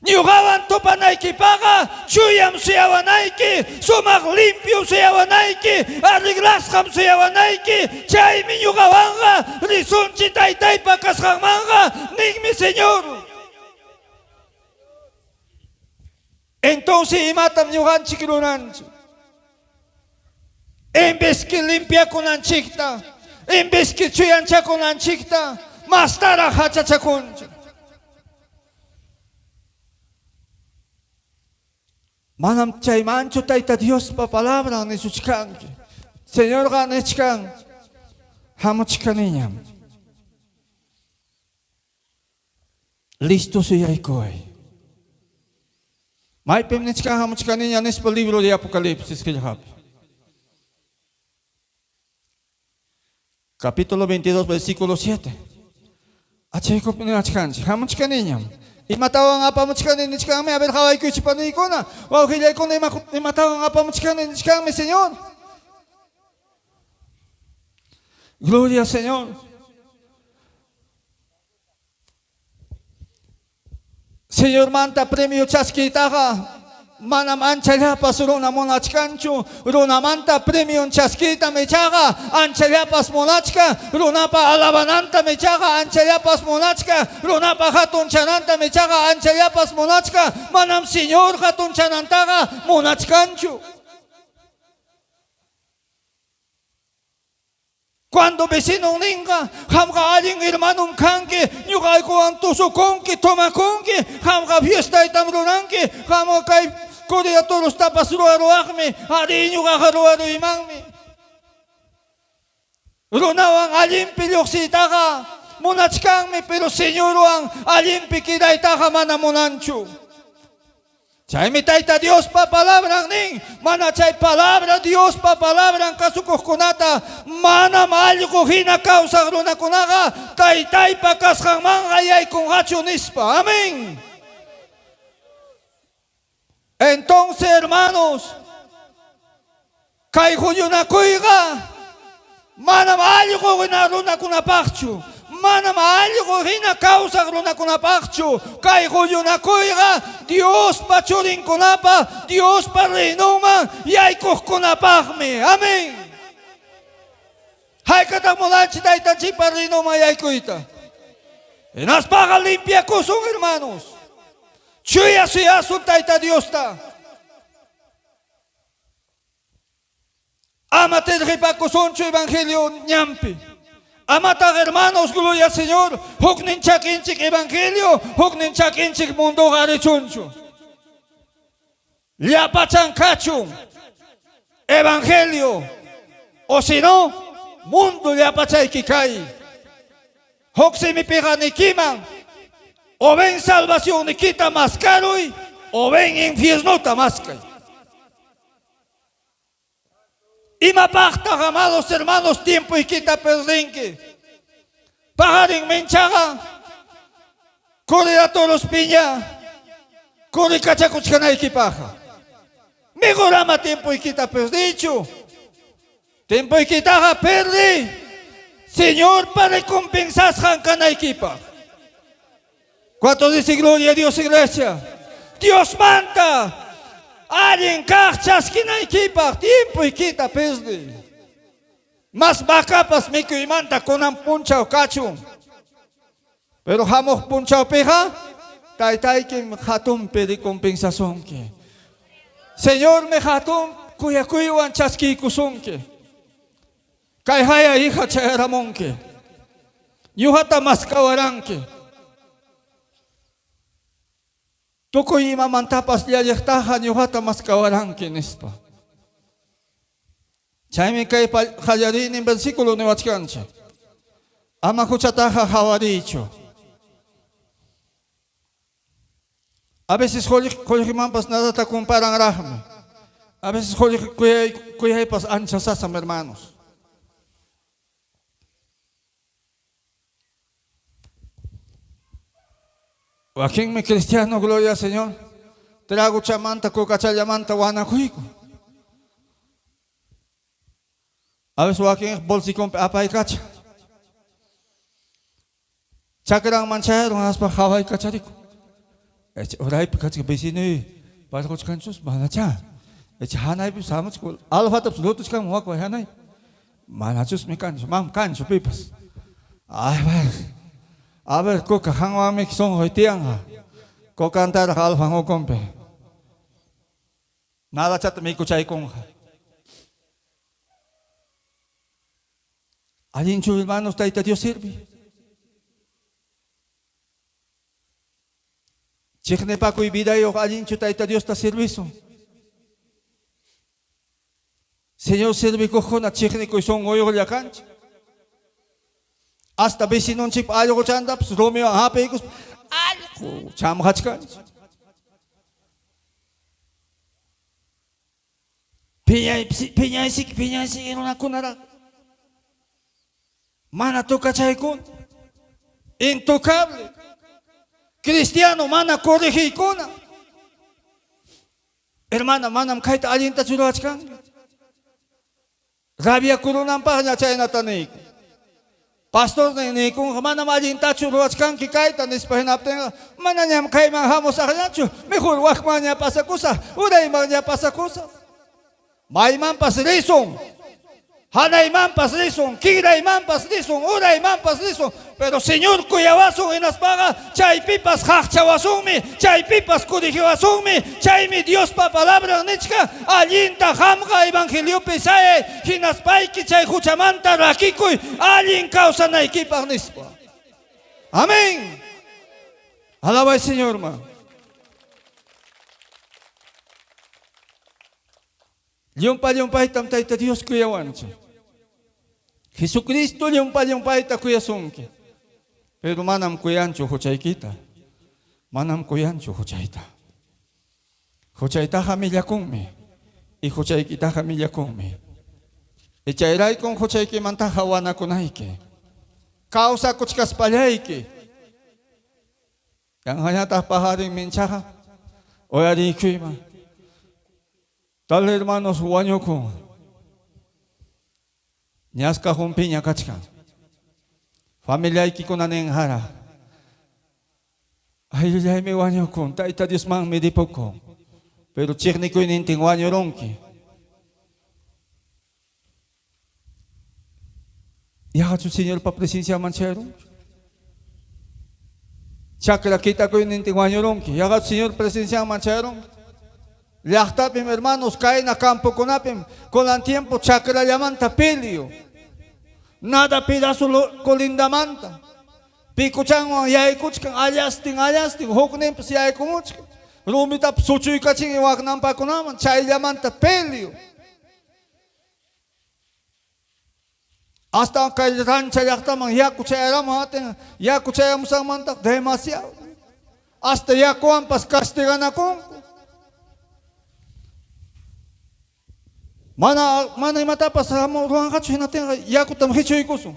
Ñuqawan tupanaykipaqa chuyam suyawanayki, sumaq limpiom suyawanayki, arreglasqam suyawanayki, chaymi ñuqawanqa risunchik Taytaypa kasqanmanqa, ninmi Señor. Entonces imatam ñuqanchik ruranchik? En vez que limpiakunanchikta, en vez que chuyanchakunanchikta, mastaraq hachachakunchik. Manam chaymanchu Tayta Diospa palabran nisuchkanki. Señorqa nichkan, hamuchkaniñam. Listo suyaykuway. Maypim nichkan hamuchkaniña nispa libro de Apocalipsis qillqapi. Capítulo 22, versículo 7. Achaykupi niwachkanchik, hamuchkaniñam. Imatawan apamuchkani nichkanmi, a ver qawaykuychik paniykuna, wawqillaykuna ima, imatawan apamuchkani nichkanmi, Señor. Gloria al Señor. Señormanta premio chaskiytaqa manam anchallapas runa munachkanchu. Runamanta premion chaskiytam ichaqa anchallapas munachkan. Runapa alabanantam ichaqa anchallapas munachkan. Runapa hatunchanantam ichaqa anchallapas munachkan. Manam Señor hatunchanantaqa munachkanchu. Cuando vecinon ninqa, qamqa allin hermanom kanki, ñuqaykuwan tusukunki, tomakunki, qamqa fiestaytam ruranki, qamqa kay corrida torostapas ruwaruwaqmi, arí ñuqaqa ruwaruymanmi. Runawan allinpi lluqsiytaqa munachkanmi, pero Señorwan allinpi quedaytaqa mana munanchu. Chaymi Tayta Diospa palabran nin, mana chay palabra Diospa palabran kasukuqkunata manam allqu hina kawsaq runakunaqa Taytaypa kasqanmanqa yaykunqachu nispa. Amén. Entonces, hermanos, Kay huñunakuyqa manam allqu hina runakunapaqchu, manam allqu hina kawsaq runakunapaqchu. Kay huñunakuyqa Diospa churinkunapa, Diospa reinonman yaykuqkunapaqmi. Amén. Haykataq munanchik Taytanchikpa reinonman yaykuyta? Hinaspaqa limpiakusun, hermanos. Chuya suyasun Tayta Diosta. Ama terqipakusunchu evangelio ñanpi. Amataq hermanos, gloria al Señor, huknin chakinchik evangelio, huknin chakinchik mundoqa richunchu. Llapachan kachun evangelio, o si no, mundo llapachayki kay. Huk simipiqa nikiman, o ven salvacionnikita maskaruy, o ven infiernota maskay. Imapaqtaq, amados hermanos, tiempoykita perdinki? Paqarin minchaqa corrida torospiña corrikachakuchkanaykipaqqa. Mejor ama tiempoykita perdiychu. Tiempoykitaqa perdiy Señorpa recompensasqan kanaykipaq. ¿Cuánto dice gloria a Dios, iglesia? Diosmanta allin kaq chaskinaykipaq tiempoykita perdiy. Mas vacapas mikuymanta kunan punchaw kachun. Pero hamuq punchawpiqa taytaykim hatunpi recompensasunki. Señormi hatun kuyakuywan chaskiykusunki. Kay haya hija chayaramunki. Ñuqata maskawaranki. Tukuy imamantapas llalliqtaqa ñuqata maskawaranki nispa. Chaymi kay qallariynin versículo niwachkanchik. Ama huchataqa hawariychu. A veces qullqimanpas nadata comparanraqmi. A veces qullqi kuyaypas ancha sasam, hermanos. Wakinmi cristiano, gloria al Señor, traguchamanta, cocachallamanta wanakuyku. A veces wakin bolsiconpi apaykacha. Chakranman chayarun aspa hawaykachariku. Uraypi kachkan vecinoy parquchkanchus manachá. Icha hanaypipas hamuchkan alfatapas lutuchkanman wakwan hanay. Manachusmi kanchu, mam kanchu pipas. A ver, a ver kuka qanwanmiki sunquy tiyanqa. Kukantaraq alfan ukunpi. Nadachata mikuchaykunqa. Allinchu hermanos Tayta Dios sirvi? Chiqnipakuy vidayuq allinchu Tayta Diosta servisun? Señor servikuqkuna chiqnikuy sunquyuqlla kanchik. Hasta vecinonchikpa allquchantapas rumiwan hapiykuspa allqu chamqachkanchik. Phiñaysiki, phiñaysiki runakunaraq. Mana tocachaykuna. Intocable. Cristiano mana corregiykuna. Hermana, manam kayta allintachu ruwachkanki. Rabiakurunanpaqña chaynata niyku. Pastornin niykunqa manam allintachu ruwachkanki kayta nispa hinaptinqa manañam kayman hamusaqñachu, mejor wakmanña pasakusaq, uraymanña pasakusaq. Maymanpas risun, hanaymanpas risun, kinraymanpas risun, uraymanpas risun, pero Señor kuyawasun hinaspaqa chaypipas qaqchawasunmi, chaypipas corrigiwasunmi, chaymi Diospa palabran nichka allinta qamqa evangeliopi sayay hinaspayki chay huchamanta rakikuy allin kawsanaykipaq nispa. Amén. Alabay Señorman. Llumpa-llumpaytam Tayta Dios kuyawanchik. Jesucristo llumpa-llumpayta kuyasunki. Pero manam kuyanchu huchaykita. Manam kuyanchu huchayta. Huchaytaqa millakunmi. Y huchaykitaqa millakunmi. Y chayraykun huchaykimantaqa wanakunayki. Kawsakuchkaspallayki. Yanqañataq paqarin minchaqa uyariykuyman. Tal hermanos wañukun. Ñasqa humpiña kachkan. Familiaykikuna ninqaraq. Ayllullaymi wañukun, Tayta Diosmanmi ripukun. Pero chiqnikuynintin wañurunki. Yaqachu Señorpa presencianman chayarunki? Chakra kitakuynintin wañurunki. Yaqachu Señor presencianman chayarunki? Llaqtapim, hermanos, kayna campokunapim kunan tiempo chakrallamanta pelio. Nada pedazo colindamanta. Picuchanwan yaykuchkan allastin allastin hukninpas yaykumuchkan. Rumitapas suchuykachin waknampakunaman chayllamanta pelio. Hasta kay rancha llaqtaman yaku chayaramun atin yaku chayamusqanmanta demasiado. Hasta yakuwanpas castiganakunku. Mana mana imatapas ruwanqachu hinatinqa yakutam hichuykusun.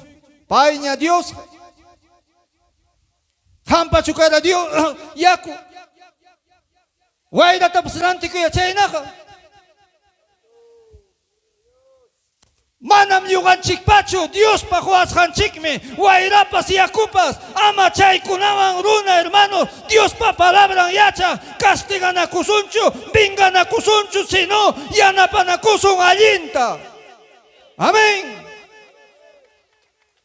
Payña Diosqa. Hampachu kara Dios yaku. Wayratapas rantikuya chaynaqa. Manam ñuqanchikpachu Diospa quwasqanchikmi wayrapas yakupas ama chaykunawan runa hermano Diospa palabran yachaq castiganakusunchu venganakusunchu sino yanapanakusun allinta. Amén.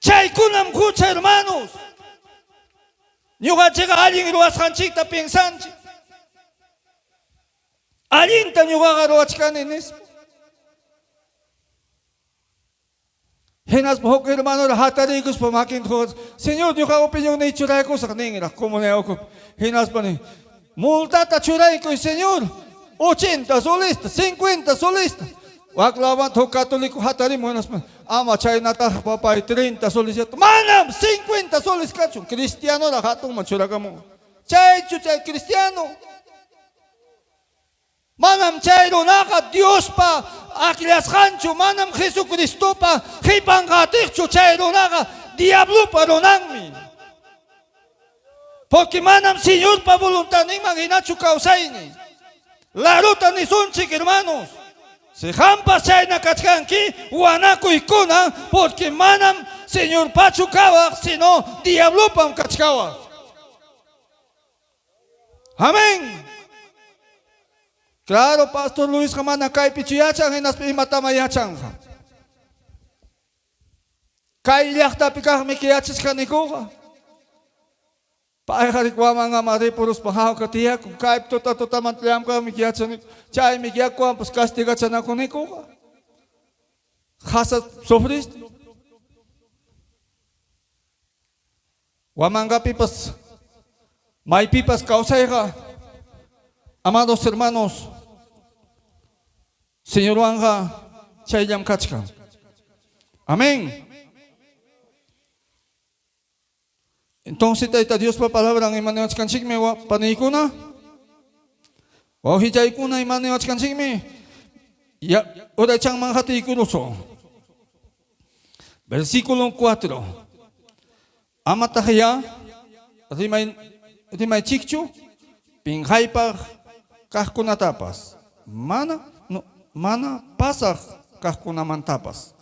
Chaykunam hucha hermanos. Ñuqanchikqa allin ruwasqanchikta piensanchik. Allinta ñuqaqa ruwachkani nispa. Hinaspa huk hermanora hatariykuspa makinta huqarispa, Señor, ñuqa opinionniyta churaykusaq ninraq comunidad ukupi. Hinaspa nin, multata churaykuy, Señor, 80 solesta, 50 solesta. Wak lawmanta huk católico hatarimun hinaspa, ama chaynataqa papay, 30 soles. Manam 50 soles kachun, cristianoraq hatunman churakamun. Chaychu chay cristiano? Manam chay runaqa Diospa akllasqanchu, manam Jesucristopa qipan qatiqchu, chay runaqa diablopa runanmi. Porque manam Señorpa voluntadninman hinachu kawsaynin. Laruta nisunchik, hermanos. Si qampas chayna kachkanki, wanakuykuna, porque manam Señorpachu kawaq, sino diablopam kachkawaq. Amén. Claro, Pastor Luisqa mana kaypichu yachan, hinaspa imatama yachanqa. Kay llaqtapi kaqmi yachachkanikuqa. Payqa rikuwamanqa ripuruspa hawka tiyakun. Kaypi tuta tutamanta llamkaqmi yachaniku. Chaymi yakuwanpas castigachanakunikuqa. Qasa sufriste. Huamangapipas, maypipas kawsayqa, amados hermanos, Señorwanqa chayllam kachkan. Amén. Entonces Tayta Diospa palabran imaniwachkanchikmi paniykuna, wawqichaykuna imaniwachkanchikmi, ya uraychanman qatiykurusun. Versículo 4. Amataqyá rimay rimaychikchu pinqaypaq kaqkunatapas, mana no, mana pasaq kaqkunamantapas.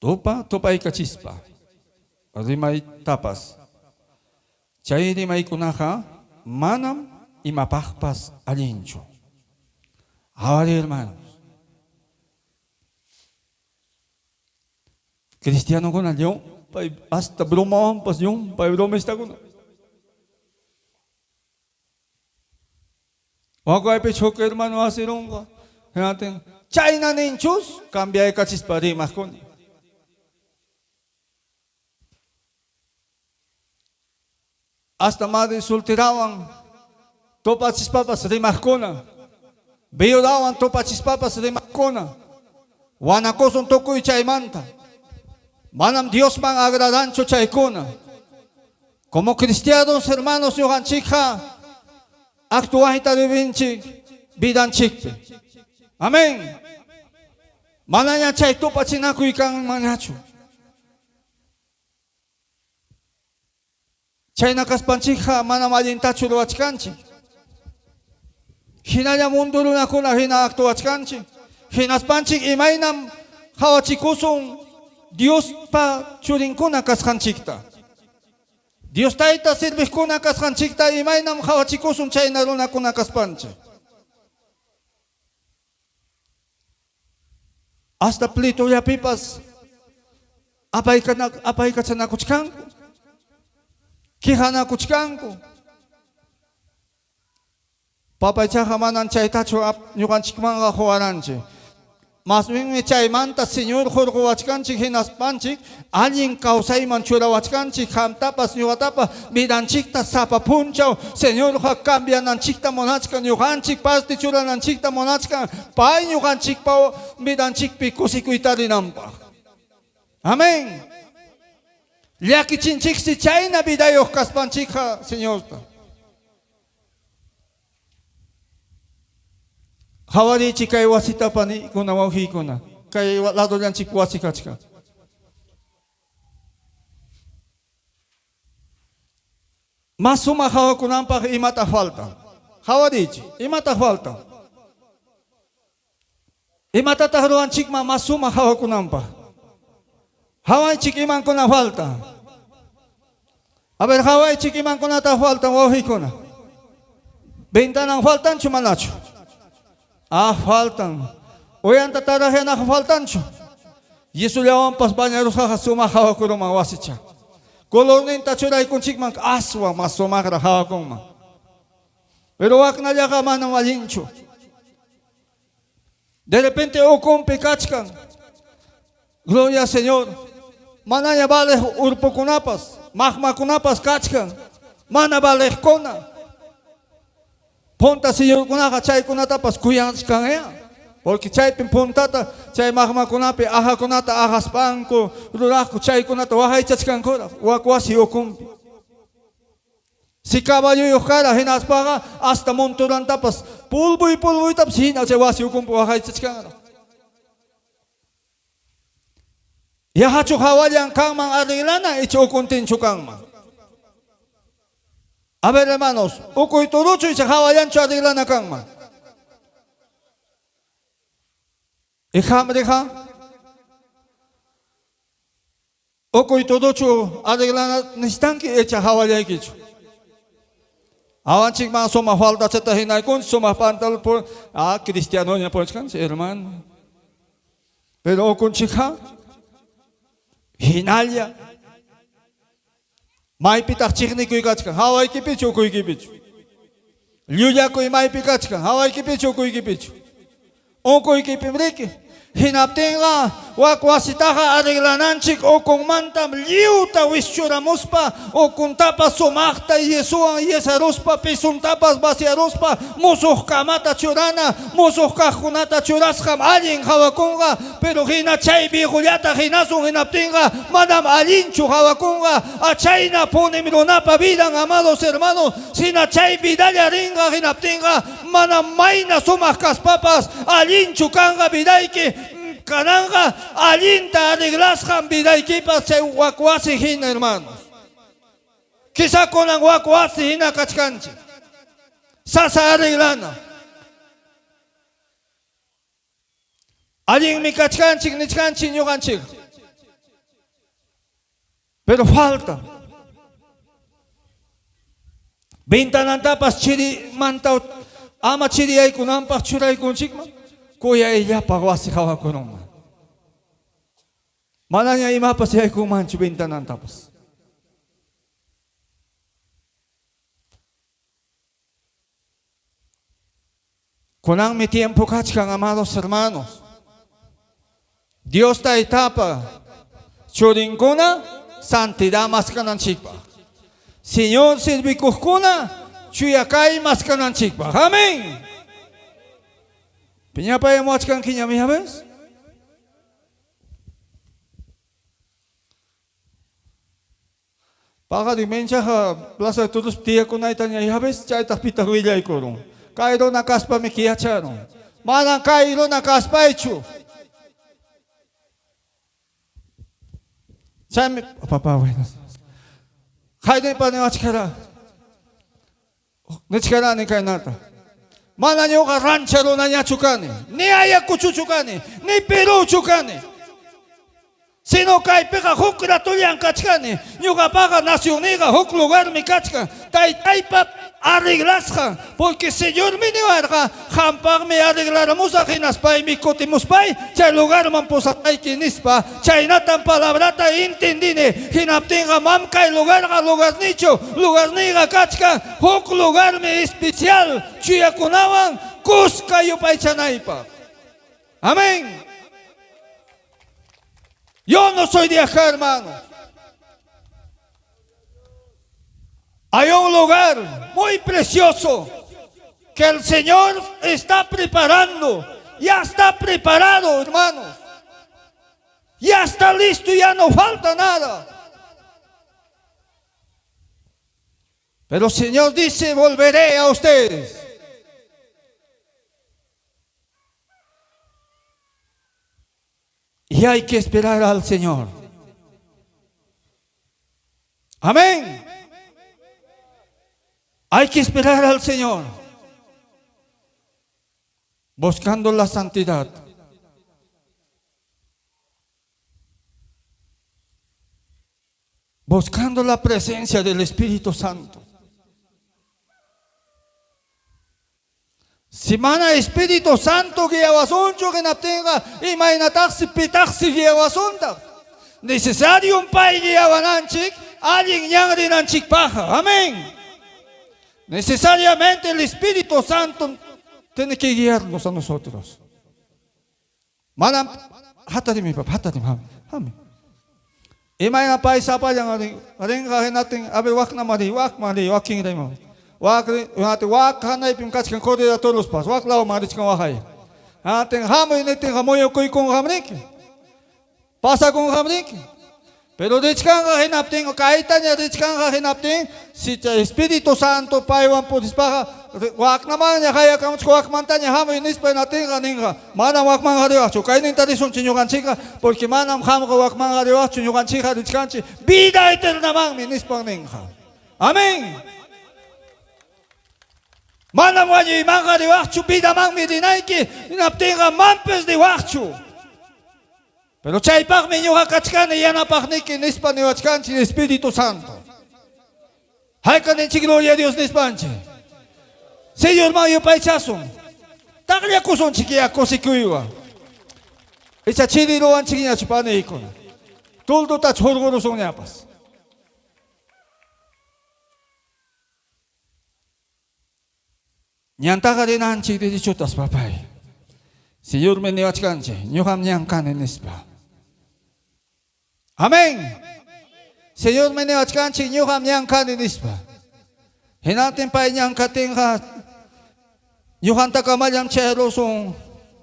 Tupa tupaykachispa rimaytapas. Chay rimaykunaqa manam imapaqpas allinchu. Awari hermanos. Cristianokuna llumpay hasta bromawanpas llumpay bromistakuna. Wakaypi huk hermano asirunqa. Hinatin chayna ninchus cambiaykachispa rimaqkuna. Hasta madre solterawan tupachispapas rimaqkuna. Viudawan tupachispapas rimaqkuna. Wanakusun tukuy chaymanta. Manam Diosman agradanchu chaykuna. Como cristianos, hermanos, ñuqanchikqa actuayta debinchik vidanchikpi. Amén. Manaña chay tupachinakuy kanmanñachu. Chayna kaspanchikqa manam allintachu ruwachkanchik. Hinalla mundo runakuna hina actuachkanchik. Hinaspanchik imaynam qawachikusun Diospa churinkuna kasqanchikta. Dios Tayta serviqkuna kasqanchikta imaynam qawachikusun chayna runakuna kaspanchik. Hasta plitollapipas apaykachanakuchkanku, quejanakuchkanku. Papaychaqa manan chaytachu ñuqanchikmanqa quwaranchik. Más bienmi chaymanta Señor hurquwachkanchik hinaspanchik allin kawsayman churawachkanchik qamtapas ñuqatapas vidanchikta sapa punchaw Señorqa cambiananchikta munachkan, ñuqanchik parte churananchikta munachkan, pay ñuqanchikpa vidanchikpi kusikuyta rinanpaq. Amén. Llakichinchiksi chayna vidayuq kaspanchikqa Señorta. Qhawarichik kay wasita panikuna wawqiykuna, kay ladollanchik wasi kachkan. Mas sumaq hawakunanpaq imataq faltan? Qhawarichik, imataq faltan? Imatataq ruwanchikman mas sumaq hawakunanpaq? Hawaychik imankuna faltan. A ver, hawaychik imankunataq faltan wawqiykuna. Ventanan faltanchu manachu? Ah, faltan. Uyanta tarajyanaqa faltanchu? Yesullawanpas bañarusqaqa sumaq hawakuruman wasicha. Colorninta churaykunchikman aswan mas sumaqraq hawakunman. Pero waknallaqa manam allinchu. De repente ukunpi kachkan. Gloria al Señor. Manaña valeq urpukunapas, maqmakunapas kachkan. Mana valeqkuna. Punta señorkunaqa chaykunatapas kuyachkanya. Porque chaypim puntata chay maqmakunapi ajakunata ajaspanku ruraqku chaykunata waqaychachkankuraq wak wasi ukunpi. Si caballoyuq kara hinaspaqa hasta monturantapas pulvuy pulvuytapas hina chay wasi ukunpi waqaychachkanraq. Yaqachu hawallan kanman arreglana icha ukuntinchu kanman? A ver, hermanos, ukuy turuchu icha hawallanchu arreglana kanman? Ihamriqa. Ukuy todochu arreglana necesitanki icha hawallaykichu. Awanchikman sumaq faldachata hinaykunchik, sumaq pantalon por ah cristianoña purichkanchik hermano. Pero ukunchikqa hinalla. Maypitaq chiqnikuy kachkan? Hawaykipichu ukuykipichu? Llullakuy maypi kachkan? Hawaykipichu ukuykipichu? Ukuykipim riki. Hinaptinqa wak wasitaqa arreglananchik ukunmantam lliwta wischuramuspa, ukuntapas sumaqta yesowan yesaruspa, pisuntapas vaciaruspa musuq kamata churana, musuq kaqkunata churasqam allin qawakunqa, pero hina chay viejollata hinasun hinaptinqa manam allinchu qawakunqa. Achayna punim runapa vidan, amados hermanos, sina chay vidalla rinqa hinaptinqa manam mayna sumaq kaspapas allinchu kanqa vidayki. Kananqa allinta arreglasqam vidaykipas chay wak wasi hina, hermanos. Quizá kunan wak wasi hina kachkanchik. Sasa arreglana. Allinmi kachkanchik nichkanchik ñuqanchik. Pero falta. Ventanantapas chirimanta ama chiriyaykunanpaq churaykunchikman kuyayllapaq wasi qawakurunman. Manaña imapas yaykunmanchu ventanantapas. Kunanmi tiempo kachkan, amados hermanos. Dios Taytapa churinkuna santidad maskananchikpaq. Señor servikuqkuna chuya kay maskananchikpaq. Amén. Piñapayamuwachkankiñam, ya ves? Paqarin menchaqa plaza de toros tiyakunaytaña ya ves chaytaq pitaq willaykurun. Kay runa kaspami yacharun. Manam kay runa kaspaychu. Chaymi papá buenas. Haynipa niwachkara. Nichkarani kaynata. Mana ñuqa rancha runañachu kani, ni Ayacuchuchu kani, ni Perúchu kani. Sino kaypiqa huk ratullan kachkani. Ñuqapaqa nacionniyqa huk lugarmi kachkan. Taytaypa arreglasqan. Porque Señormi niwarqa, qampaqmi arreglaramusaq hinaspaymi kutimuspay chay lugarman pusasqayki nispa. Chaynatam palabrata entendini. Hinaptinqa mam kay lugarqa lugarnichu, lugarniyqa kachkan huk lugarmi especial chuyakunawan kuska yupaychanaypaq. Amén. Yo no soy de acá, hermano. Hay un lugar muy precioso que el Señor está preparando. Ya está preparado, hermanos. Ya está listo, ya no falta nada. Pero el Señor dice, volveré a ustedes. Y hay que esperar al Señor. Amén. Hay que esperar al Señor. Buscando la santidad. Buscando la presencia del Espíritu Santo. Si mana Espíritu Santo guiawasunchu hinaptinqa imaynataqsi pitaqsi guiawasuntaq. Necesario pay guiawananchik allin ñan rinanchikpaqqa. Amén. Necesariamente el Espíritu Santo tiene que guiarnos a nosotros. Manam hatarimi papá, hatarimi, hami. Imayna pay sapallan rinqa hinatin a ver wakna riy, wakman riy, wakin riyman. Wak hinati wak hanaypim kachkan corrida torospas, wak lawman richkan waqay. Hatin hamuy nitinqa muyukuykunqam riki. Pasakunqam riki. Pero richkanqa hinaptin kaytaña richkanqa hinaptin si chay Espíritu Santo paywan purispaqa waknamanña qayakamuchka wakmantaña hamuy nispa hinatinqa ninqa manam wakmanqa riwaqchu kayninta risunchik ñuqanchikqa porque manam qamqa wakmanqa riwaqchu ñuqanchikqa richkanchik vida eternamanmi nispan ninqa. Amén. Manam wañuymanqa riwaqchu vidamanmi rinayki hinaptinqa mampis riwaqchu. Pero chaypaqmi ñuqa kachkani yanapaqniki nispa niwachkanchik Espíritu Santo. Hayka ninchik gloria a Dios nispanchik. Señorman yupaychasun. Taqllakusunchikyá kusikuywan. Icha chiri ruwanchikñachu paniykuna. Toldutachu hurqurusunñapas. Ñantaqa rinanchik derechotas, papay. Señormi niwachkanchik, ñuqam ñan kani nispa. Amén. Señormi niwachkanchik, ñuqam ñan kani nispa. Hinaptin pay ñan katinqa ñuqantakamallam chayarusun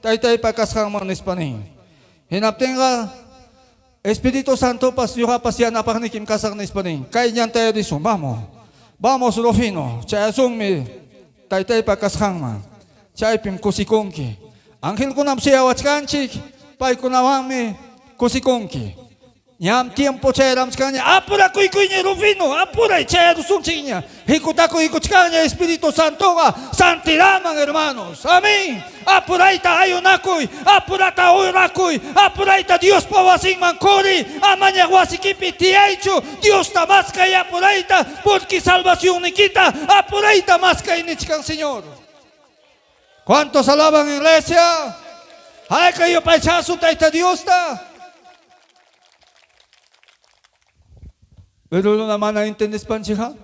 taytaypa kasqanman nispa nin. Hinaptinqa Espíritu Santopas ñuqapas yanapaqnikim kasaq nispa nin. Kay ñanta risun, vamos. Vamos Rufino, chayasunmi taytaypa kasqanman. Chaypim kusikunki. Angelkunam suyawachkanchik, paykunawanmi kusikunki. Ñam tiempo chayaramchkanña, apurakuykuña Rufino, apuray chayarusunchikña. Hikutakuykuchkanña Espíritu Santoqa santiraman, hermanos. Amén. Apurayta ayunakuy, apurata orakuy, apurayta Diospa wasinman quri, amaña wasikipi tiyaychu, Diosta maskay apurayta, porque salvacionnikita apurayta maskay nichkan Señor. ¿Cuántos alaban, iglesia? Hayka yupaychasun Tayta Diosta. Pero runa mana entendespanchikqa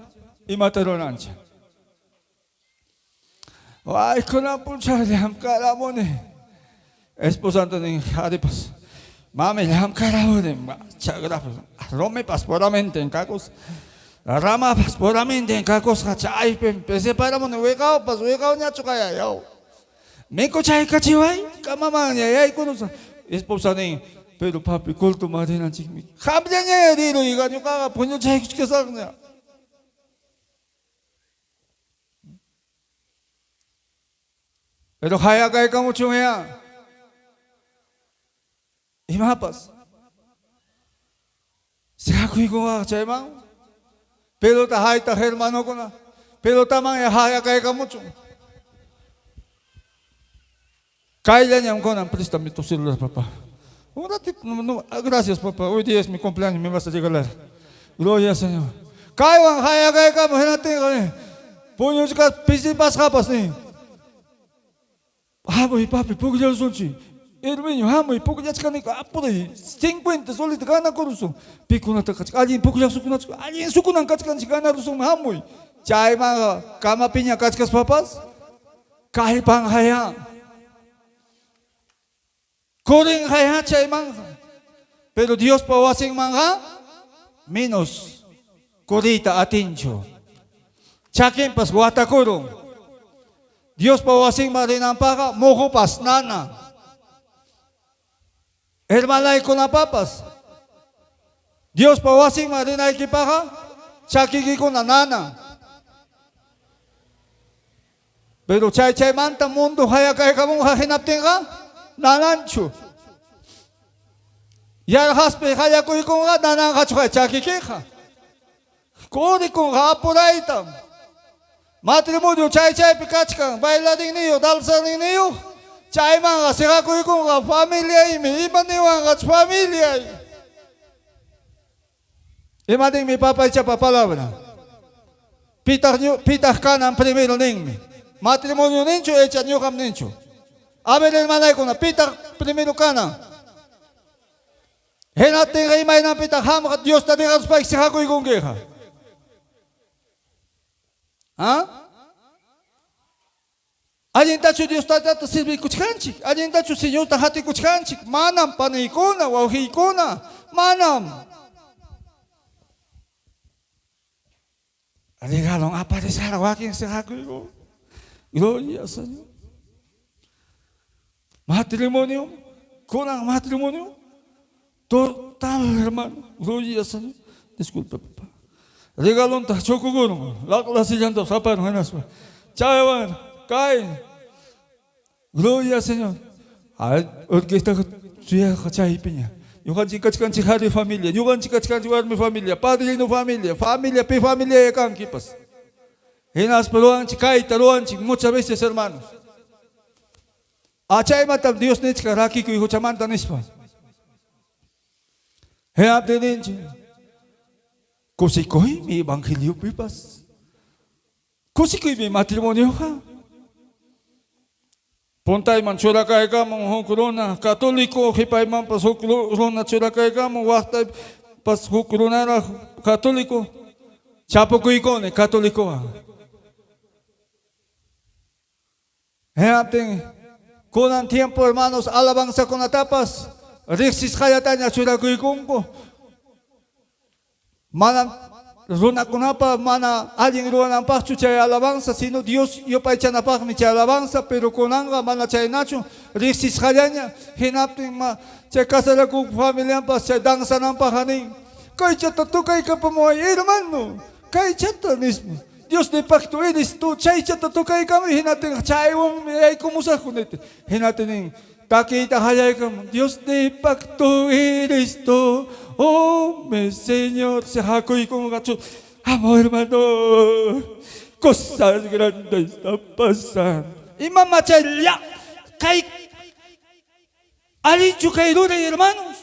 imata ruranchik. Ay, kunan punchaw llamkaramuni. Esposanta nin qharipas, mami llamkaramuni, chakrapas, rumipas puramente kakus, ramapas puramente kakusqa chaypim pisiparamuni wiqawpas wiqawñachu kaya yaw. Mikuchaykachiway kamamanña yaykunusa. Esposa nin, pero papi cultoman rinanchikmi. Qamllaña riruy, ñuqaqa puñuchaykuchkasaqña. Pero hayakaykamuchunya. Imapas. Siqakuykunqa chayman. Pelota haytaq hermanokuna. Pelotaman hayakaykamuchun. Kayllañam kunan, préstame tu celular, papá. Un ratito, no, no, gracias, papá. Hoy día es mi cumpleaños, me vas a regalar. Gloria al Señor. Kaywan hayakaykamu hinaptinqa puñuchka pisipasqapas nin. Hamuy papi pukllasunchik. Hermano, hamuy pukllachkanika apuray 50 solita ganakurusun. Pikunata kachka allin pukllaqsukunachu allin sukunan kachkanchik ganarusun hamuy. Chaymanqa kamapiña kachkaspapas kallpanqayá. Kurinqayá chaymanqa. Pero Diospa wasinmanqa menos kuriyta atinchu. Chakinpas watakurun. Diospa wasinman rinanpaqqa muhupas nana. Hermanaykunapapas Diospa wasinman rinaykipaqqa chakiykikuna nana. Pero chay chaymanta mundo hayakaykamunqa hinaptinqa nananchu. Yarqaspi qallakuykunqa nananqachu chakikiqa. Kurikunqa apuraytam. Matrimonio chay chaypi kachkan, bailarinniyoq, danzarinniyuq, chaymanqa siqakuykunqa familiaymi, ima niwanqach familiay. Ima ninmi papaychapa palabra? Pitaq pitaq kanan primero ninmi. Matrimonio ninchu icha ñuqam ninchu. A ver hermanaykuna, pitaq primero kanan? Hinaptinqa imaynanpitaq qamqa Diosta dejaruspayki siqakuykunkiqa? ¿Ah? Allintachu Dios Taytata servikuchkanchik? Allintachu Señorta hatikuchkanchik? Manam paniykuna, wawqiykuna, manam. Regalon aparecerá wakin siqakuyku. Gloria Señor. Matrimonio, kunan matrimonio, total hermano. Gloria Señor. Disculpe, papá. Regalonta chokukurun, laqlasillanta saparun hinaspa. Chaywan, kay. Gloria Señor. Ay, orquesta suyaqqa chaypiña. Ñuqanchik kachkanchik qhari familia, ñuqanchik kachkanchik warmi familia, padrino familia, familia, pi familia kankipas. Hinaspa ruwanchik kayta ruwanchik muchas veces hermanos. Achaymantam Dios nichka rakikuy huchamanta nispa. Hinaptin ninchik, Kusikuymi evangeliopipas, kusikuymi matrimonioqa. Puntayman churakaykamun huk runa católico, qhipaymanpas huk runa churakaykamun, waqtaypas huk runaraq católico. Chapukuykuni católicowan. Hinaptin kunan tiempo hermanos alabanzakunatapas riqsisqallataña churakuykunku. Manam runakunapa mana allin ruwananpaqchu chay alabanza, sino Dios yupaychanapaqmi chay alabanza, pero kunanqa mana chaynachu, riqsisqallaña. Hinaptin ma chay casarakuq familianpas chay danzananpaqqa nin, Kaychata tocaykapamuway hermano, kaychata nispa. Dios de pacto eres tú, chaychata tocaykamuy, hinaptinqa chaywanmi yaykumusaqku niti. Hinaptin nin, Takiyta qallaykamun, Dios de pacto eres tú, oh mi Señor, se hakuykunqachu, amo hermano, cosas grandes están pasando. Imamá chay kay allinchu kay ruray hermanos?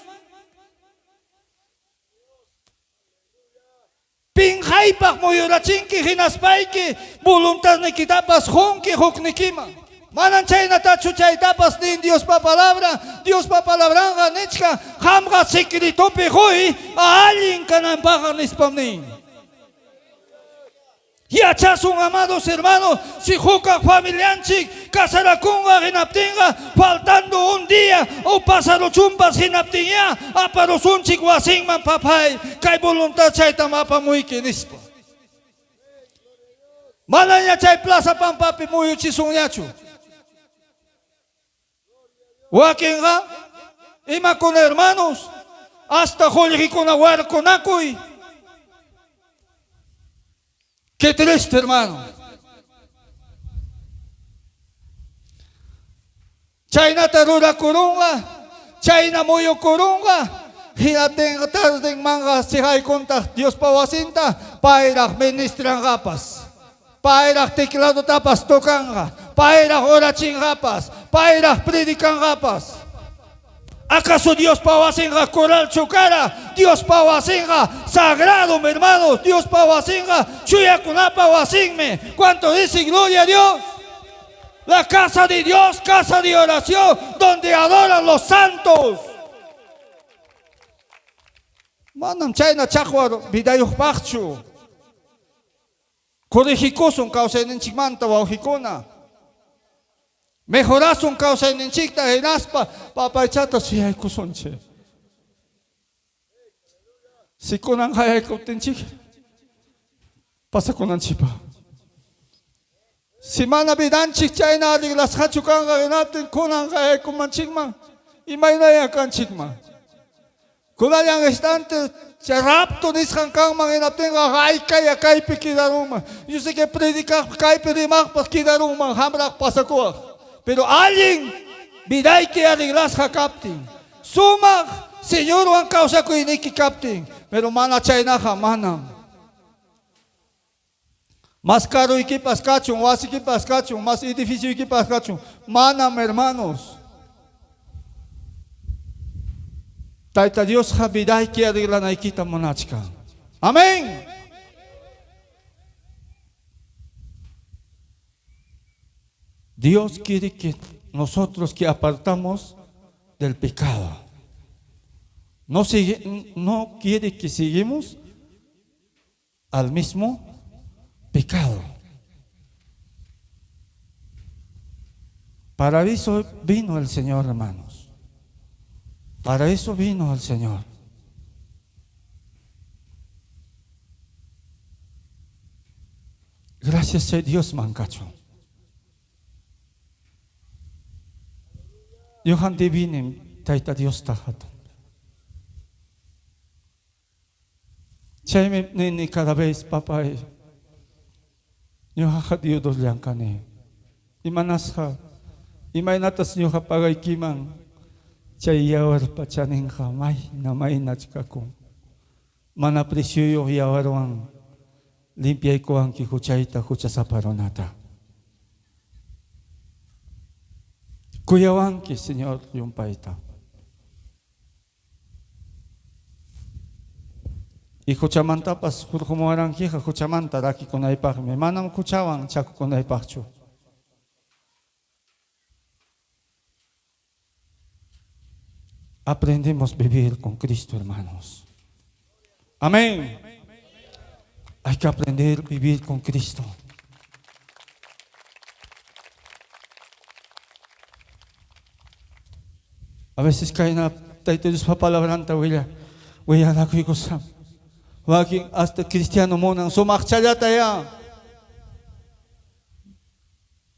Pinqaypaq muyurachinki hinaspayki voluntadnikitapas qunki huknikiman. Manam chaynatachu chaytapas nin Diospa palabran. Diospa palabranqa nichkan qamqa secretopi quy allin kananpaqqa nispam nin. Yachasun amados hermanos, si hukaq familianchik casarakunqa hinaptinqa faltando un día o pasaruchunpas hinaptinyá aparusunchik wasinman papay kay voluntad chaytam apamuyki nispa. Manaña chay plaza pampapi muyuchisunñachu. Wakinqa imakuna hermanos, hasta qullqikuna warkunakuy. Qué triste, hermano. Chaynata rurakurunqa, chayna muyukurunqa, hinaptinqa tardenmanqa siqaykuntaq Diospa wasinta, payraq ministranqapas. Payraq tecladotapas tocanqa, payraq orachinqapas, payraq predicanqapas. ¿Acaso Diospa wasinqa coralchu kara? Diospa wasinqa sagrado, hermanos. Diospa wasinqa chuyakunapa wasinmi. ¿Cuánto dice gloria a Dios? La casa de Dios, casa de oración, donde adoran los santos. Manam chayna chaqwa vidayuqpaqchu. Corregikusun kawsayninchikmanta wawqikuna. Mejorasun kawsayninchikta hinaspa papaychata suyaykusunchik. Si kunan qayaykuptinchik pasakunanchikpaq. Si mana vidanchik chayna arreglasqachu kanqa hinaptin kunan qayaykumanchikman imaynaya kanchikman. Kunallan instante chay rapto nisqan kanman hinaptinqa haykaya kaypi quedarunman. Yo sé que predicaq kaypi rimaqpas quedarunman hamraq pasakuwaq. Pero allin vidayki arreglasqa kaptin, sumaq Señorwan kawsakuyniki kaptin, pero mana chaynaqa manam. Mas carroykipas kachun, wasikipas kachun, mas edificioykipas kachun, manam hermanos. Tayta Diosqa vidayki arreglanaykita munachkan. Amén. Dios quiere que nosotros que apartamos del pecado. No, sigue, no quiere que sigamos al mismo pecado. Para eso vino el Señor, hermanos. Para eso vino el Señor. Gracias a Dios, mancacho. Johan divinem Tayta Diosta hatun. Chaymi nini cada vez, papay, ñuqaqa Diosllan kani. Imanasqa, imaynatas ñuqa pagaykiman chay yawarpa chaninqa mayna maynach kakun. Mana precioyuq yawarwan limpiaykuwanki huchayta huchasapa runata. Kuyawanki, Señor, llumpayta. Y huchamantapas hurqumuwarankiqa huchamanta rakikunaypaqmi, manam huchawan chakukunaypaqchu. Aprendemos vivir con Cristo, hermanos. Amén. Hay que aprender a vivir con Cristo. A veces kayna Tayta Diospa palabranta willa willanakuykusam. Wakin hasta cristiano munan sumaqchallata ya.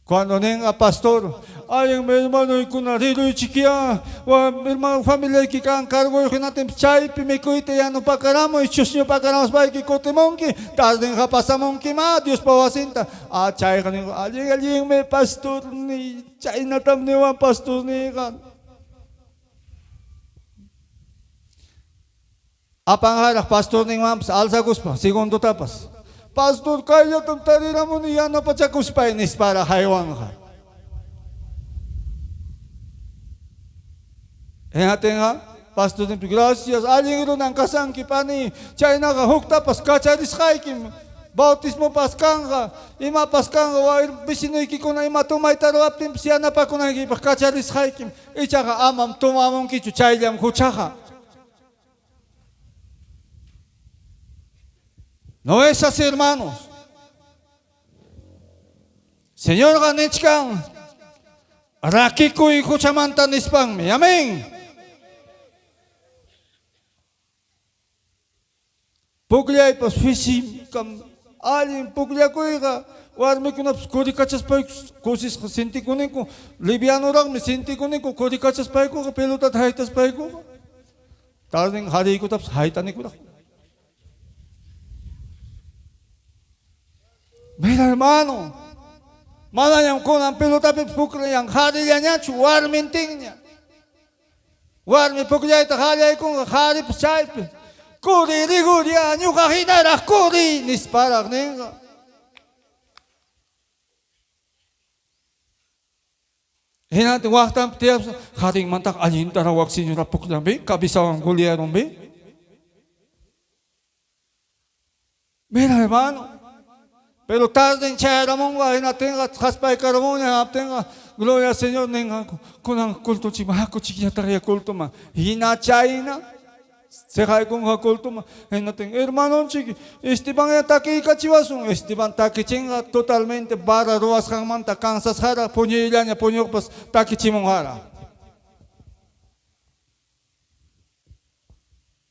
Cuando ninqa pastor, allin hermanoykuna riruychikyá, hermano familiayki kan cargoyuq hinaptinpas chaypi mikuyta yanupakaramuy, chusñupakaramuspayki kutimunki, tardenqa pasamunkimá Diospa wasinta. Ah, chayqa ninqa, allin allinmi pastorniy, chaynatam niwan pastorniyqa. Apanqaraq pastorninwanpas alzakuspa segundotapas. Pastor, kayllatam tariramuni yanapachakuspay nisparaq haywanqa. Hinatinqa pastorninpi gracias, allin runan kasanki pani, chaynaqa huktapas kacharisqaykim, bautismopas kanqa, imapas kanqa, vecinoykikuna ima tomayta ruwaptinpas yanapakunaykipaq kacharisqaykim, ichaqa amam tomamunkichu, chayllam huchaqa. No es así, hermanos. Señorqa nichkan rakikuy huchamanta nispanmi. Amén. Pukllaypas fisikam allin pukllakuyqa warmikunapas qurikachaspaykus kusisqa sintikuninku, livianoraqmi sintikuninku qurikachaspaykuqa pelotata haytaspaykuqa. Tarden qariykutapas haytanikuraq. Mira hermano, manañam kunan pelotapipas pukllan qarillañachu warmintinña. Warmi pukllayta qallaykunqa qaripas chaypi. Quriy rigurya ñuqa hinaraq quriy nisparaq ninqa. Hinaptin waqtanpi tiyaspa qarinmantaqa allintaraq wak señora pukllanpi cabezawan golearunpi. Mira hermano, pero tarden chayaramunqa hinaptinqa qaspaykarumunña hinaptinqa gloria al Señor ninqaku kunan cultochikman hakuchikñataqya cultoman hina chayna seqaykunqa cultoman hinaptin hermanonchik Estebanya takiykachiwasun Esteban takichinqa totalmente barra ruwasqanmanta cansasqaraq puñuyllaña puñuqpas takichimunqaraq.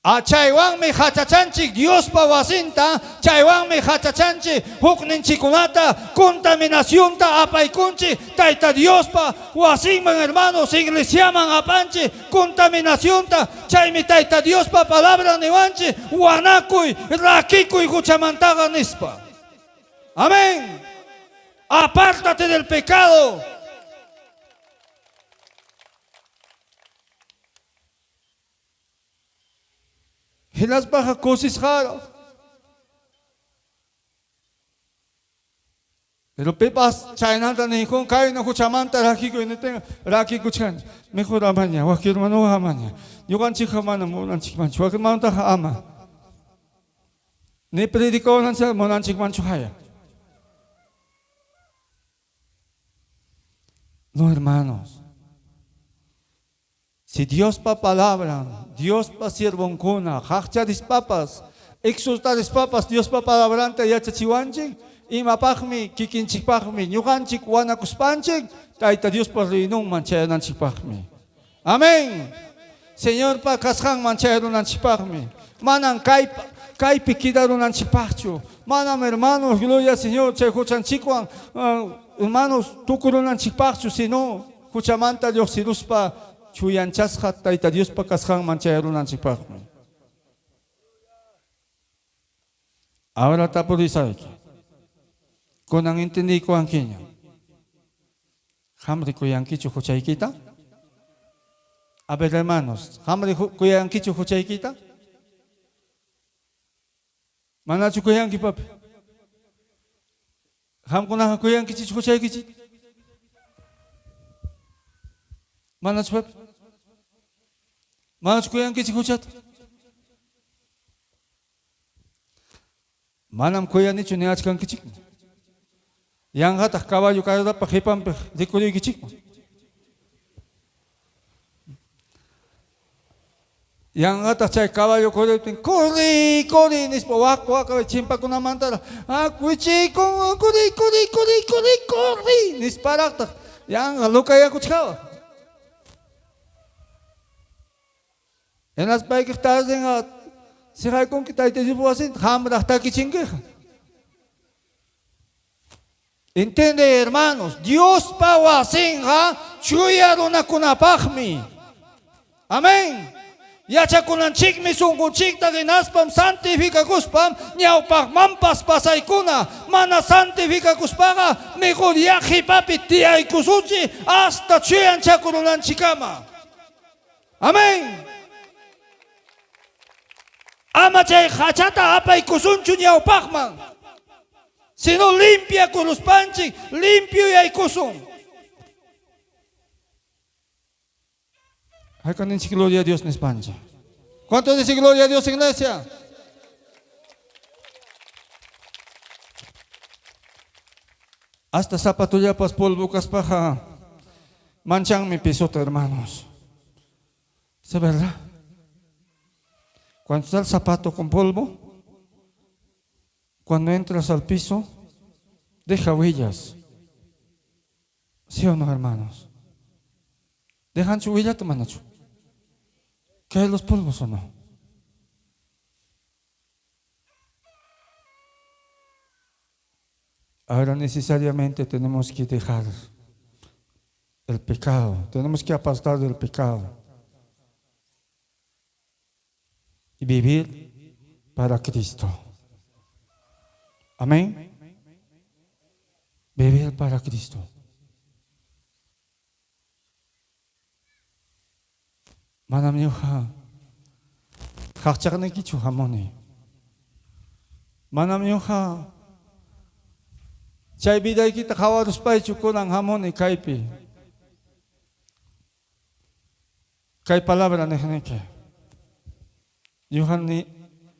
A Chaywanmi qachachanchik Diospa wasinta, chaywanmi qachachanchik hukninchikkunata, contaminacionta apaykunchik Tayta Diospa wasinman, hermanos, iglesiaman apanchik contaminacionta, chaymi Tayta Diospa palabran niwanchik wanakuy, rakikuy huchamantaqa nispa. Amén. Apártate del pecado. Hinaspaqa kusisqaraq. Pero pipas chaynata niykun kayna huchamanta rakikuy niptinqa rakikuchkanchik. Mejor amaña, wak hermanoqa amaña. Ñuqanchikqa mana munanchikmanchu, wak hermanotaqa ama. Ni predicawananchikqa munanchikmanchu haya. No, hermanos. Si Diospa palabran, Diospa siervonkuna, qaqcharispapas, exhortarispapas Diospa palabranta yachachiwanchik, imapaqmi kikinchikpaqmi ñuqanchik wanakuspanchik Tayta Diospa reinonman chayananchikpaqmi. Amén. Señorpa kasqanman chayarunanchikpaqmi. Manam kaypa kaypi quedarunanchikpaqchu. Manam hermanos, gloria al Señor, chay huchanchikwan hermanos tukurunanchikpaqchu, sino huchamanta lluqsiruspa chuyanchasqa Tayta Diospa kasqanman chayarunanchikpaqmi. Ahora tapurisayki. Kunan entendiykuwankiña. Qamri kuyankichu huchaykita? A ver hermanos, qamri kuyankichu huchaykita? Manachu kuyanki papi? Qamkunaqa kuyankichikchu huchaykichik? Manachu papi? Manachu kuyankichik huchata? Manam kuyanichu niwachkankichikman. Yanqataq caballo carrerapa qipanpi rikuriykichikman. Yanqataq chay caballo corriptin, corri, corri nispa wak wak chimpakunamantaraq, ah, wichiykun, corri, corri, corri, corri, corri nisparaqtaq yanqa locayakuchkawaq. Hinaspaykiq tardenqa siqaykunki Tayta Diospa wasinta, qamraq takichinkiqa. Entiende, hermanos, Diospa wasinqa chuya runakunapaqmi. Amén. Yachakunanchikmi sunqunchikta hinaspam santificakuspam ñawpaqmanpas pasaykuna. Mana santificakuspaqa mejor ya qipapi tiyaykusunchik hasta chuyanchakurunanchikkama. Amén. Ama chay hachata apaykusunchu ñawpaqman. Sino limpiakuruspanchik limpioyaykusun. Haykaninchik gloria a Dios nispanchik. ¿Cuánto dice gloria a Dios, iglesia? Hasta zapatollapas polvo kaspaqa manchanmi pisota, hermanos. ¿Es verdad? Cuando está el zapato con polvo, cuando entras al piso, deja huellas. ¿Sí o no, hermanos? ¿Dejan su huella, manachu? ¿Caen los polvos o no? Ahora necesariamente tenemos que dejar el pecado, tenemos que apartar del pecado y vivir para Cristo. Amén. Vivir para Cristo. Manam ñuqa qaqchaqniykichu hamuni. Manam ñuqa chay vidaykita qawaruspaychu kunan hamuni kaypi. Kay palabra niqniki. Ñuqa ni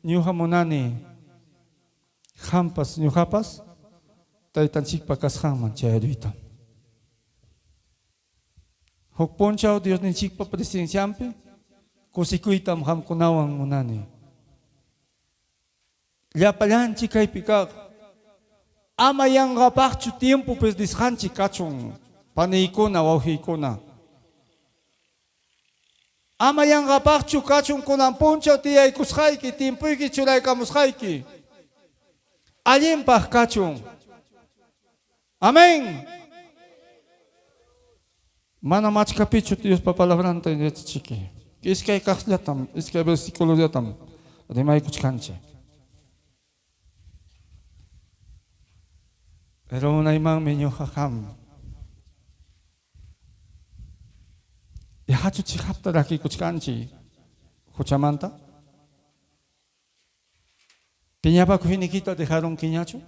ñuqa munani qampas ñuqapas taytanchikpa kasqanman chayaruyta. Huk punchaw Diosninchikpa presencianpi kusikuytam qamkunawan munani. Llapallanchik kaypi kaq, ama yanqapaqchu tiempo perdisqanchik kachun, paniykuna, wawqiykuna. Ama yanqapaqchu kachun kunan punchaw tiyaykusqayki, tiempoyki churaykamusqayki. Allinpaq kachun. Amén. Manam achkapichu Diospa palabranta yachachiki. Iskay kaqllatam, iskay versiculollatam rimaykuchkanchik. Pero munaymanmi ñuqa qam. Yaqachu chiqapta rakikuchkanchik huchamanta? Piñapakuynikita dejarunkiñachu?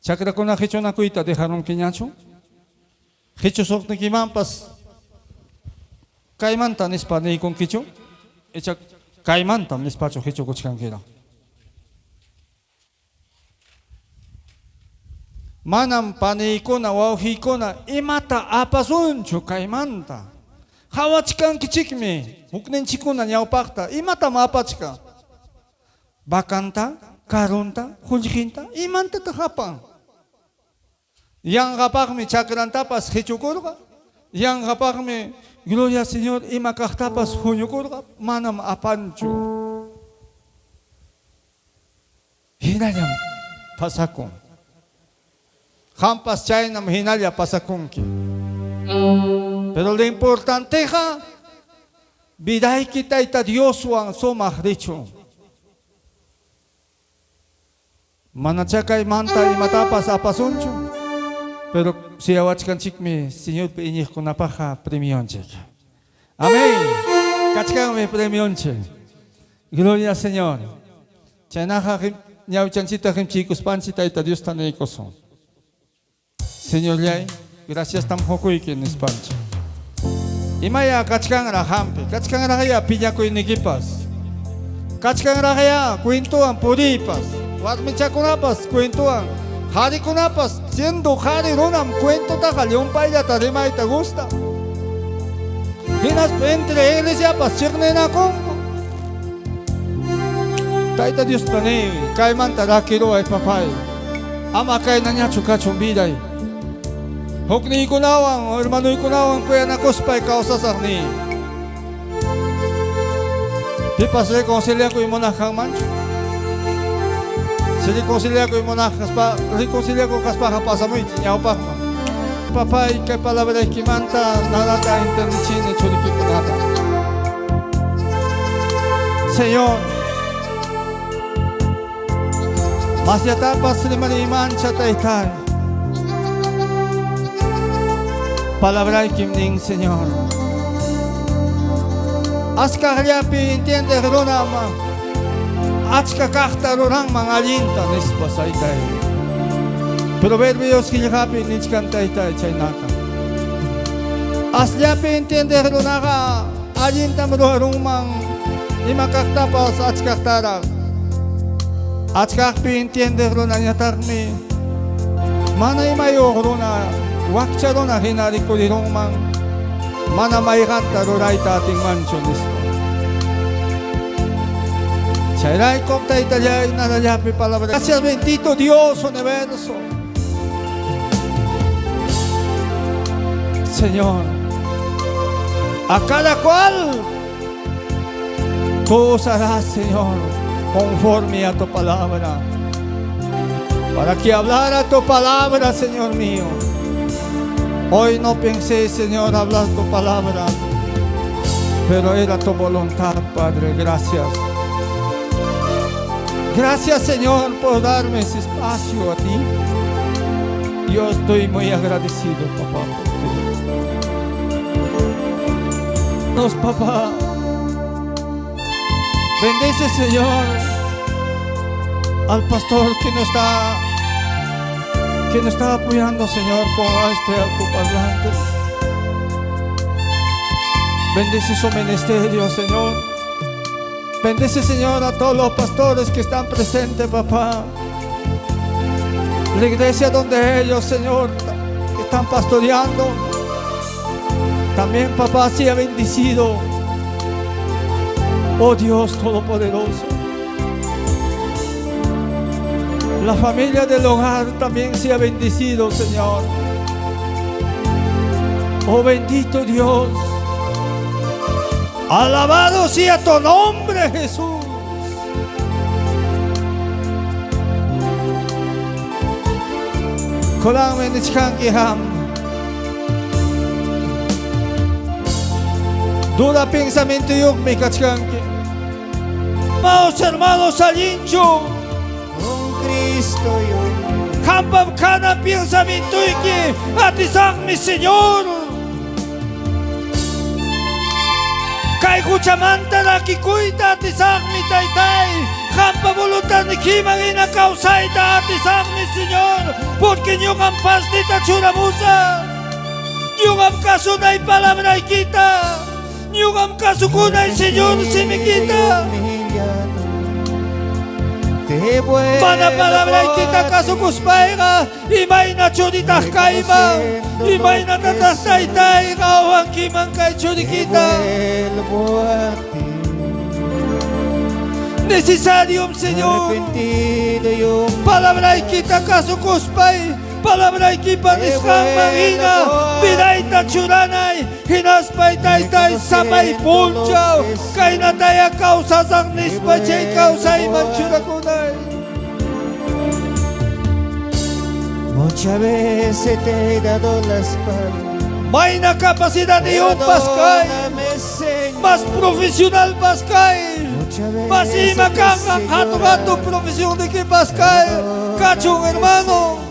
Chakrakuna qichunakuyta dejarunkiñachu? Qichusuqnikimanpas kaymanta nispa niykunkichu? Icha kaymantam nispachu qichukuchkankiraq? Manam paniykuna, wawqiykuna imata apasunchu kaymanta. Qawachkankichikmi hukninchikkuna ñawpaqta imatam apachkan. Vacanta, carronta, qullqinta, imantataq apan? Yanqapaqmi chakrantapas qichukurqa, yanqapaqmi gloria al Señor ima kaqtapas huñukurqa, manam apanchu. Hinallam pasakun. Qampas chaynam hinalla pasakunki. Pero lo importanteqa vidayki Tayta Dioswan sumaq richun. Manachá kaymanta imatapas apasunchu, pero suyawachkanchikmi Señorpi iñiqkunapaqqa premionchik. Amén. Kachkanmi premionchik. Gloria al Señor. Chaynaqa ñawichanchikta qimchiykuspanchik Tayta Diosta niykusun. Señorlláy, graciastam qukuyki nispanchik. Imaya kachkanraq qampi, kachkanraqyá piñakuynikipas. Kachkanraqyá cuentowan puriypas, warmichakunapas cuentowan, qarikunapas, siendo qari runam cuentotaqa llumpayllata rimayta gusta. Hinaspa entre iglesiapas chiqninakunku. Tayta Diosta niy, kaymanta rakiruway papay. Ama kaynañachu kachun viday. Hukniykunawan, hermanuykunawan kuyanakuspay kawsasaq niy. Pipas reconciliakuy munaq kanmanchu? Si reconciliakuy munaq kaspa, reconciliakuy kaspaqa pasamuychik ñawpaqman. Papay, kay palabraykimanta nadata entendichini churikikunata. Señor, masllatapas rimariymancha taytay. Palabraykim nin, Señor. Askaqllapi entiendeq runam achka kaqta ruranman allinta nispa taytay. Proverbios qillqapi nichkan taytay chaynata. Asllapi entiendeq runaqa allintam ruwarunman ima kaqtapas achkaqtaraq. Achkaqpi entiendeq runañataqmi mana imayuq runa wakcha runa hina rikurirunman mana mayqanta rurayta atinmanchu nispa. Chayraykum taytallay nadallapi palabra. Gracias bendito Dios universo. Señor, a cada cual tú usarás, Señor, conforme a tu palabra. Para que hablara tu palabra, Señor mío. Hoy no pensé, Señor, hablar tu palabra, pero era tu voluntad, Padre. Gracias. Gracias, Señor, por darme ese espacio a ti. Yo estoy muy agradecido, papá, por ti. Nos, papá. Bendice, Señor, al pastor que nos está apoyando, Señor, con este altoparlante. Bendice su ministerio, Señor. Bendice, Señor, a todos los pastores que están presentes, papá. La iglesia donde ellos, Señor, están pastoreando. También, papá, sea bendecido. Oh Dios Todopoderoso. La familia del hogar también sea bendecido, Señor. Oh bendito Dios. Alabado sea tu nombre, Jesús. Kunanmi nichkanki qam. Duda pensamientoyuqmi kachkanki. Amados hermanos, allinchu. Con Cristo yo Qampam kanan pensamientoyki atisaqmi, Señor. Kay huchamanta rakikuyta atisaqmi, taytay. Qampa voluntadnikiman hina kawsayta atisaqmi, Señor. Porque ñuqam partita churamusaq. Ñuqam kasunay palabraykita. Ñuqam kasukunay, Señor, simikita. Humillado te vuelvo Mana palabraykita a ti. Kasukuspayqa imayna churitaq kayman imaynatataq taytay qawankiman kay Te churikita. Vuelvo a ti. Necesario, Señor, Arrepentido y humillado. Palabraykita kasukuspay palabraykipa nisqanman hina vidayta churanay hinaspay taytay samay punchaw kaynataya kawsasaq nispa chay kawsayman churakunay. Muchas veces te he dado la espalda. Mayna capacidadniyuqpas kay, Perdóname, Señor. mas profesionalpas kay, Muchas veces mas ima te kanqa hatun hatun profesionniykipas kay kachun, hermano,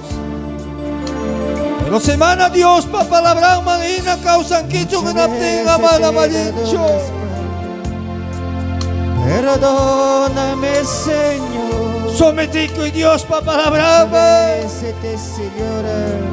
pero si mana Diospa palabranman hina kawsankichu hinaptinqa manam allinchu. Perdóname, Señor. Sometikuy Diospa palabranman. Veces te hice llorar.